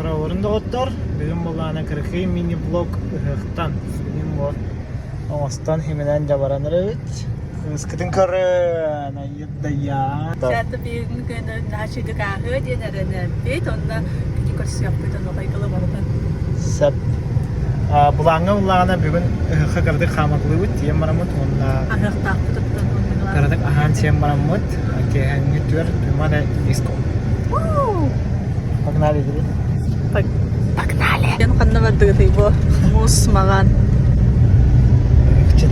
Дорооборун доҕоттор, бүгүн былаана кыракый мини-блог ыһыахтан бүгүн бу оҥостон химинэн дьабаран эрэбит. Кыыскытын көрөн, айыт-дайаан. Саата бүгүн күн наачыдык ааһыа диэн эрэнэбит, онно кини көрсүөхпүт онуоха иккилэ барытын. Сөп. Былааҥҥа ыллаҕына бүгүн ыһыахха кыратык хааматылыыбыт, тиийэн бараммыт уонна Аһыахтаахпыт оттон уонна кыратык аһаан-сиэн бараммыт, киэһээҥҥи түөр Пимада диско. Погнали дири. Погнали. Ден ханна бардыгытый бу? Муус маҕан. Ыһыкчыт.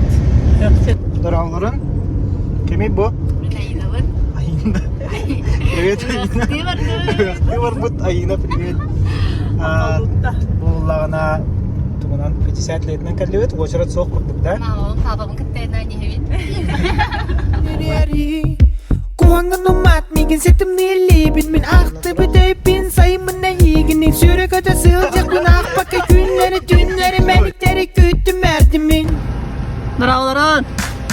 Ыһыкчыт. Дороолорун. Кимий бу? Мин Айыынабын. Айыына. Привет, Айыына. Ыһыахтыы барбыт Айыына, привет. Буоллаҕына тугунан 50 летинэн кэллибит, уочарат суох курдук да? Маамабын, паапабын кытта иһэбин. Куһаҥҥын умаат миигин ситимнииллиибин Мин ахтыбыт өйбүн сайыммын эйиигин Сүрэ көтө сылдьарбын аахпакка күннэри түүннэри мэниктэри күүттүм эрдим мин Дороолорун!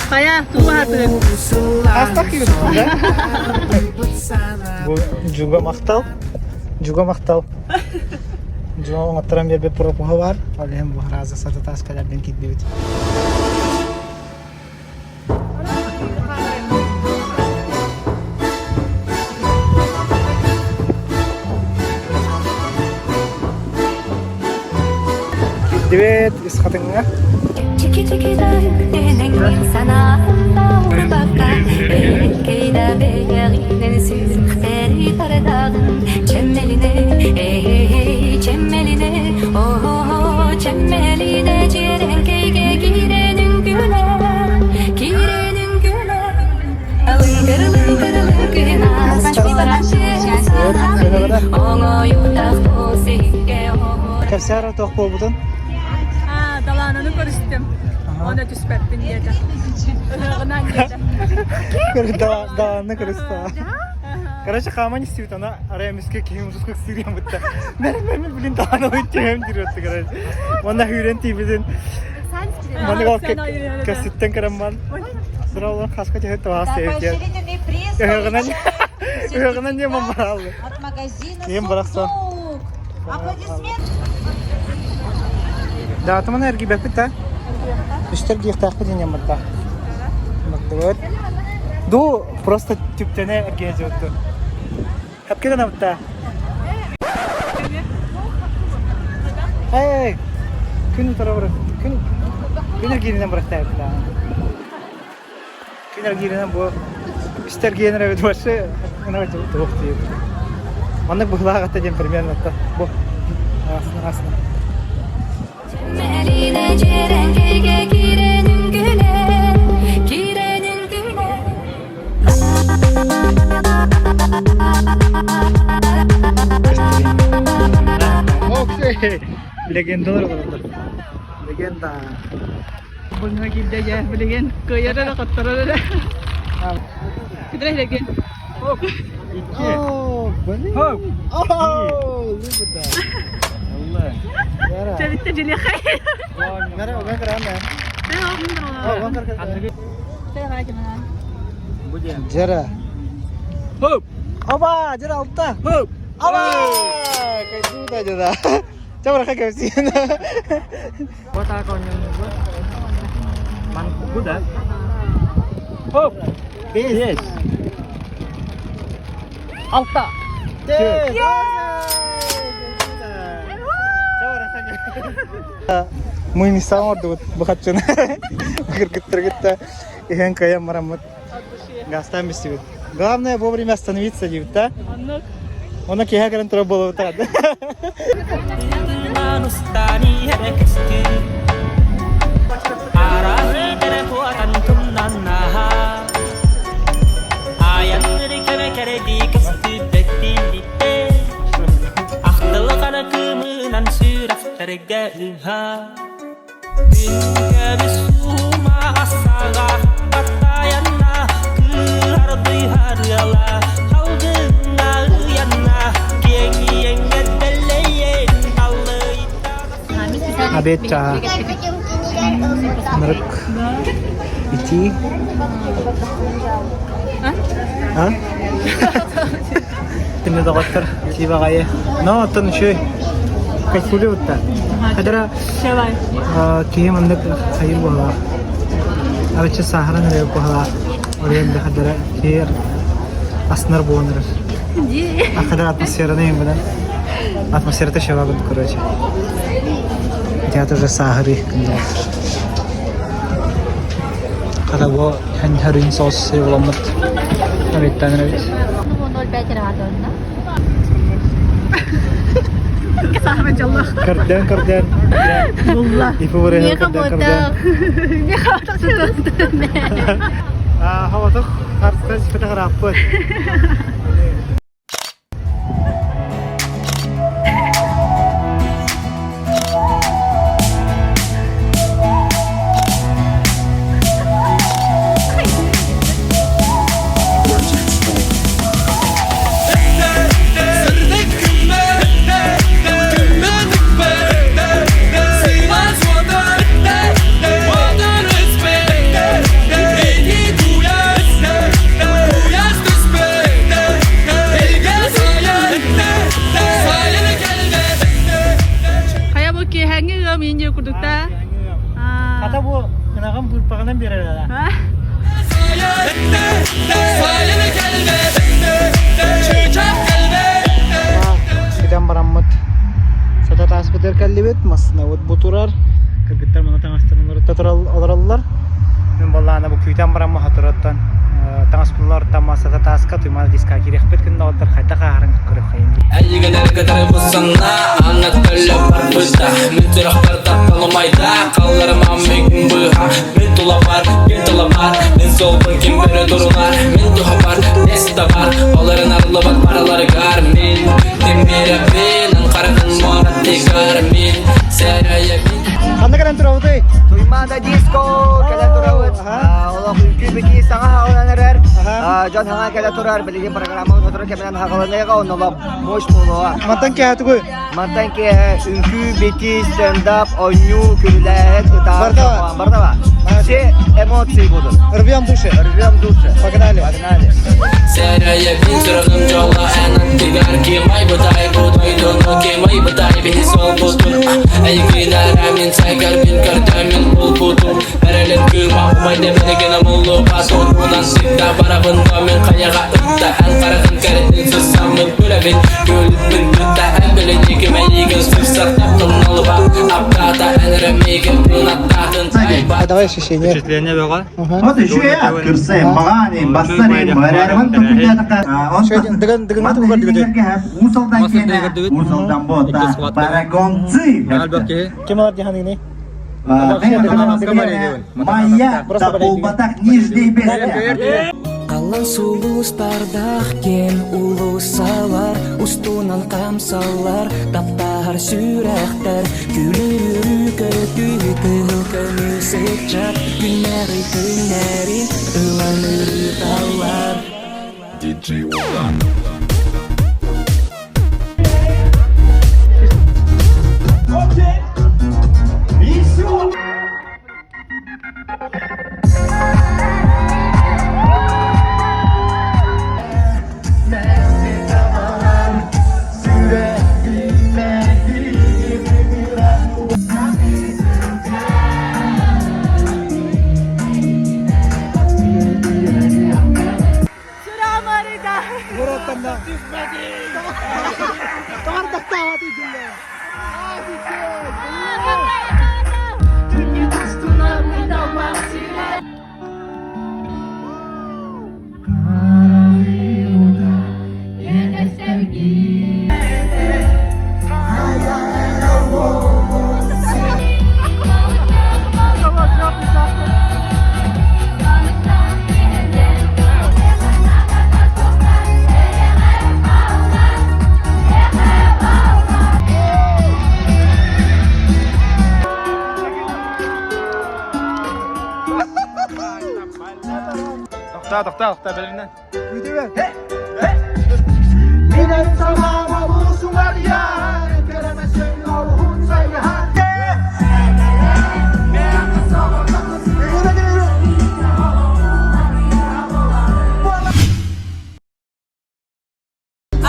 Хайа, тугу аһатыгын? Астах да? Бу Дьуга махтал. Дьуга махтал. Дьуга оҥотторон биэрбит пропуһа бар. Ол иһин бу раза сататаас кэлэрдин киирдибит. Кирдибит ис хатыҥҥа. Кэпсээр туох буолбутун? Далаананы көрүстүм. Оны түспэппин диэтэ. Ыһыаҕынан диэтэ. Далааны көрүстэ. Короче, хааман истибит, она арай эмискэ киһим ужас как сырьям бытта. Мен блин далааны өттүөм диир короче. Онна хүүрэн тиибитин. Маннык кэситтэн кырамман. Сыраллан хаска түһэ туһаас тэйбит. Ыһыаҕынан ыһыаҕынан диэн барааллы. От магазина Киһим барахсан. «Сундук». Аплодисменты! Даатымын эргийбэппит да. Үстэр диэхтээхпит диэн барда. Бардыбыт. Ду просто түптэнэ эргийэ дьуотту. Хапкы гынабытта. Эй, күн утара барар. Күн күн эргииринэн барахтаабыта. Күн эргииринэн бу үстэ эргийэн эрэбит вообще туох диэбит. Маннык быһылаах этэ диэн примерно бу аасына аасына. Легендалар олороллор. Легенда. Быҥа киирдэ дьэ, билигин кыайар эрэ, хотторор эрэ. Кыдырай леген. О, блин. О, look at that. Чэбиттэ дьилиэхэй. Жара. Оба, жара алта. Оба! Кайдуда жара. Чабараха кэпсиэн. Бес. Алта. Төрт. Мы не оҥордубут бу хаччыны. Кыргыттар кытта иһэн кыайан бараммыт. Газтаан бистибит. Главное вовремя остановиться диэбит да. Оннук. Онно киэһэ кэлэн турар буолабыт Обед чааһа. Ынырык итии. А? Күнү доҕоттор, итии баҕайы. Но, оттон үчүгэй. Кайфули бутта. Хадара киһи маннык хайыр буолалаах. Арачы сааһыран эрэ буолалаах. Орыйан да хадара киһи аснар буолан эрэр. Хадара атмосфераны именно. Атмосферата шабабын, короче. Театр уже сааһыры Хата бу хәрин соус буламмыт. Эбиттен эбит. Көрдөөн көрдөөн. Булла. Ипи көрдөөн көрдөөн. Хаватых харска фотографпыт. Хайа бу киэһээҥҥи ыам иинньэ курдукта. Хата бу ынаҕым быырпаҕынан биэрэр Кытан бараммыт сата тааспытыгар кэллибит, массыынабыт бу турар. Кыргыттар маны таҥастарын олороллор. Мин баллаана бу күүтэн бараммыт хатыраттан таҥаспыналартан массата тааска туймаана диска кириэхпит күннэ оттор хайдах ааһарын көрүөххэйин. Эйигин кытары бусанна, анна төлө барбыта. Мин сүрэхпэр тапталымайда, қалларым аммигин быһа. Мин тулабар, ким тулабар, мин солбун ким бөрө турунар, мин тухабар, нес табар, оларын арылыбат бараларыгар мин тимирэбин, анқарағын мораттыгар мин сэрайабин. Ханна кэлэн турабытый? Туймаада диско кэлэн турабыт. Олох үкүү-битии саҥа хаалан эрэр. Дьон хаҥа кэлэ турар. Билигин программа сотору кэминэн хааланыаҕа, онно мощь буолуоҕа. Мантан киэһэ тугуй? Мантан киэһэ үҥкүү-битии, стендап, оонньуу, күрүлээһин, ытааһын, Бардава. Бардава. Все эмоции будут. Рвем души. Рвем души. Погнали. Погнали. Сэрайабин сүрэҕим дьоло эн аттыгар кимай бытай бу дойдуну кимай бытай биһи суолбутун эйигин эрэ мин сэгэрбин көрдөммүн булбутум эрэлин кыыма умай дэбэригин умуллубат уотунан сыта барабын но мин хайаҕа ытта эн хараҕын кэрэтин сырсаммын күлэбин күлбүн кытта эн билини ким эйигин сырсар тапталналыба аптаата эн эрэ миигин тыынаттаатын Давай ощущение. Впечатление бөҕө. Вот еще я кырсайым, бағанайым, бассарайым, бәрәрімін төкүлдәтіққа. Дыгын дыгын тугар дыгын. Усалдан кене, усалдан бота, парагонцы. Ким алар диханыгыны? Моя тапулбатах нижний бесте. Қалан сулустардах кен улусалар, устунан қамсалар, таптар сүрәхтер, күлүрү көтү кыһыл көмүс ыччат, күннәри күннәрин ылан ырыталар. Тохта, тохта, тохта, бэлэмнэн.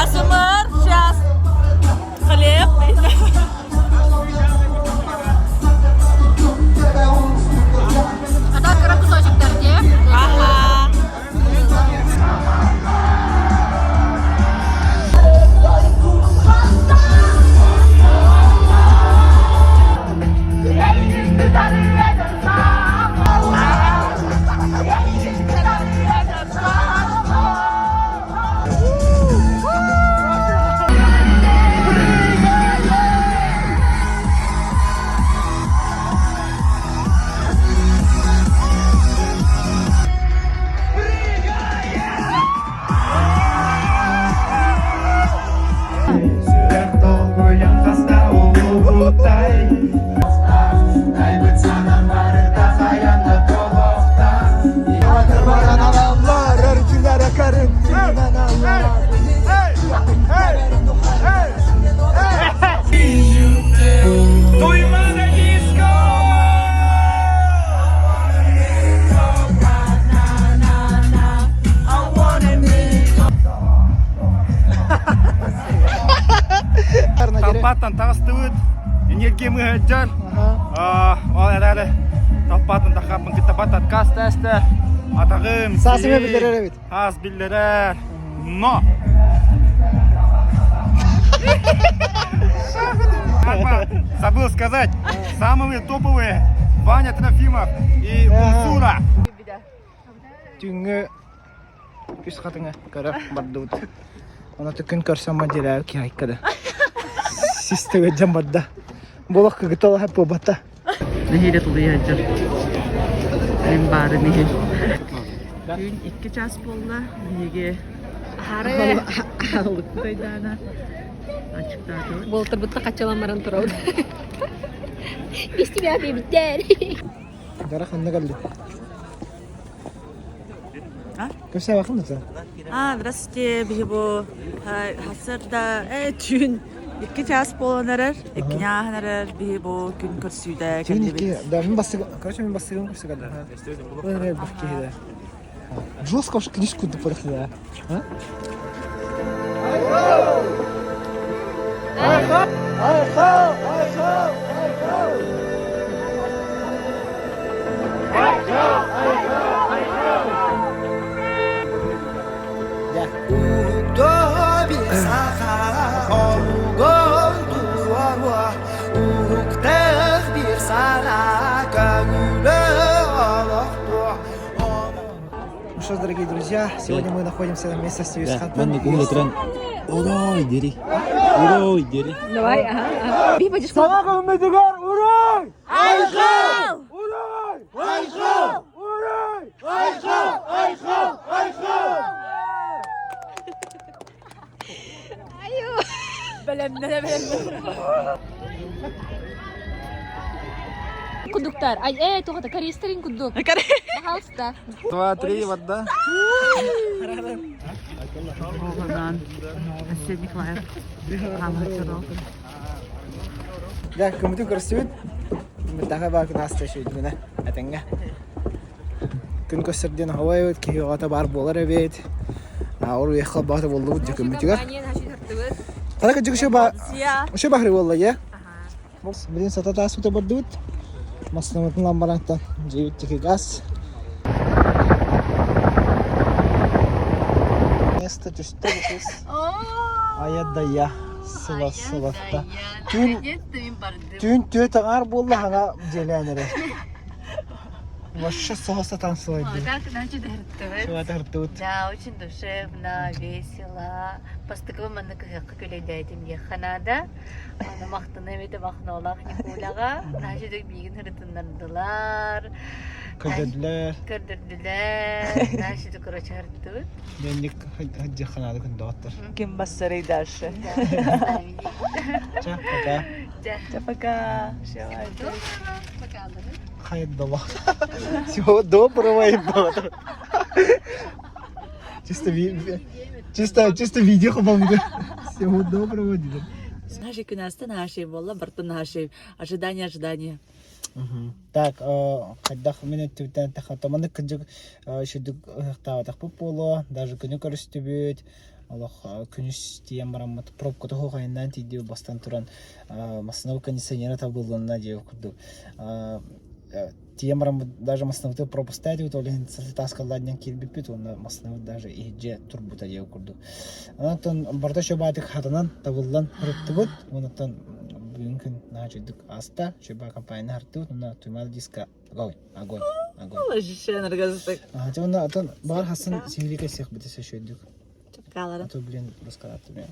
АСМР сейчас хлеб. Толпаттан таҕыстыбыт, энергия мыһыдьар. Ол эрээри толпаттан тахаппын кытта бат отказ тээстэ. Атаҕым, Саасыма биллэрэр эбит. Аас биллэрэр. Но! Забыл сказать, самые топовые Ваня Трофимов и Мусура. Түүҥҥү үс хатыҥа көрө бардыбыт. Оны күн көрсөн мадьыраа киһайка да. Систеге дьан барда. Болох кыгытала буолбата. Нэһиилэ тулуйа сылдьар. Мин баарын иһин. Түүн 2 час буолла. Биһиги аһылыкпыт айдаана. Аччыктаатыбыт. Буолтарбытта хаччалан баран турабыт. Без тебя бэбиттэр. Дара ханна кэлли? Көсө бакын да? А, здравствуйте, биһи бу хасырда э түүн 2 час буолан эрэр, иккини ааһан эрэр биһи бу күн көрсүүтэ кэллибит. Да, мин бастыгым, короче, мин бастыгым көрсүгэр. Ой, бах киһи Жестко уж книжку да А? Айхал! Айхал! Айхал! Ну что ж, дорогие друзья, сегодня мы находимся на месте с Юсхатом. Урой, дери. Урой, дери. Давай, ага, ага. Би будешь Саҥа күммүтүгэр уруй! Айхал! Уруй! Айхал! Уруй! Айхал! Айхал! Айхал! Кудуктар. Ай, э, тоҕо користерин кудук. Пожалуйста. Два, три, вода. Оҕонон Алексей Николаев хаамыһыччы Да, күммүтүн көрсүбүт. Мытаха баар күн ааста үчүгүнэ этэҥҥэ. Күн көрсөр диэн оһобой эбит, киһи оҕото баар буолар эбит. Уруйахха баата буоллубут дьэ күммүтүгэр. Хара кырдьык үчүгэй ба үчүгэй баһыры буолла дьэ. Билин сата тааспыта бардыбыт. Массыынабытын ламбарантан дьиэбит диэки газ. Место түстэ бу Айа да я сыла сылатта. Түүн түүн түөрт аҥаар буолла хаҥа дьиэлээн эрэ. Вообще соһо сатаан сылайдым. Так, значит, ырыттыбыт. Сылата ырыттыбыт. Да, очень душевно, весело. Бастакы манна кыһыахха күлэйдээтим диэххэ наада. Аны махтана эбитэ махнаолаах Никуляҕа. Значит, миигин ырытыннардылар. Көрдөрдүлэр. Көрдөрдүлэр. Значит, короче, ырыттыбыт. Дэнник хаддьахха наада күндоҕоттор. Ким бассарый дальше? Ча, пока. Ча, пока. Хайдала. Всего доброго и доброго. Чисто, ви... чисто, чисто видео помогу. Всего доброго, дедом. Наши күнәсті наши болла, бартын наши. Ожидание, ожидание. Так, хайдах мин өттүбүттэн тахата маннык кырдьык үчүгдүк ыһыктаабатахпыт буолуо, даже күнү көрүстүбүт, олох күнүс тиийэн бараммыт пробката суох айаннаан тиийдибит бастан туран массыына кондиционера табыллынна диэбит курдук тиийэн бараммыт даже массыынабытын пропускать ол иһин таскаллаан диэн киирбиппит уонна массыынабыт даже иһирдьэ турбута диэбит курдук онон барыта үчүгэй хатанан табыллан ырыттыбыт онон бүгүн күн наһаа үчүгдүк ааста үчүгэй компанияны хартыбыт уонна туймал диска огонь огонь огонь уонна атын баҕар хасын сиһилии кэсиэх битэ сөшөйдүк Чапкалара. А то, блин, рассказать тебе.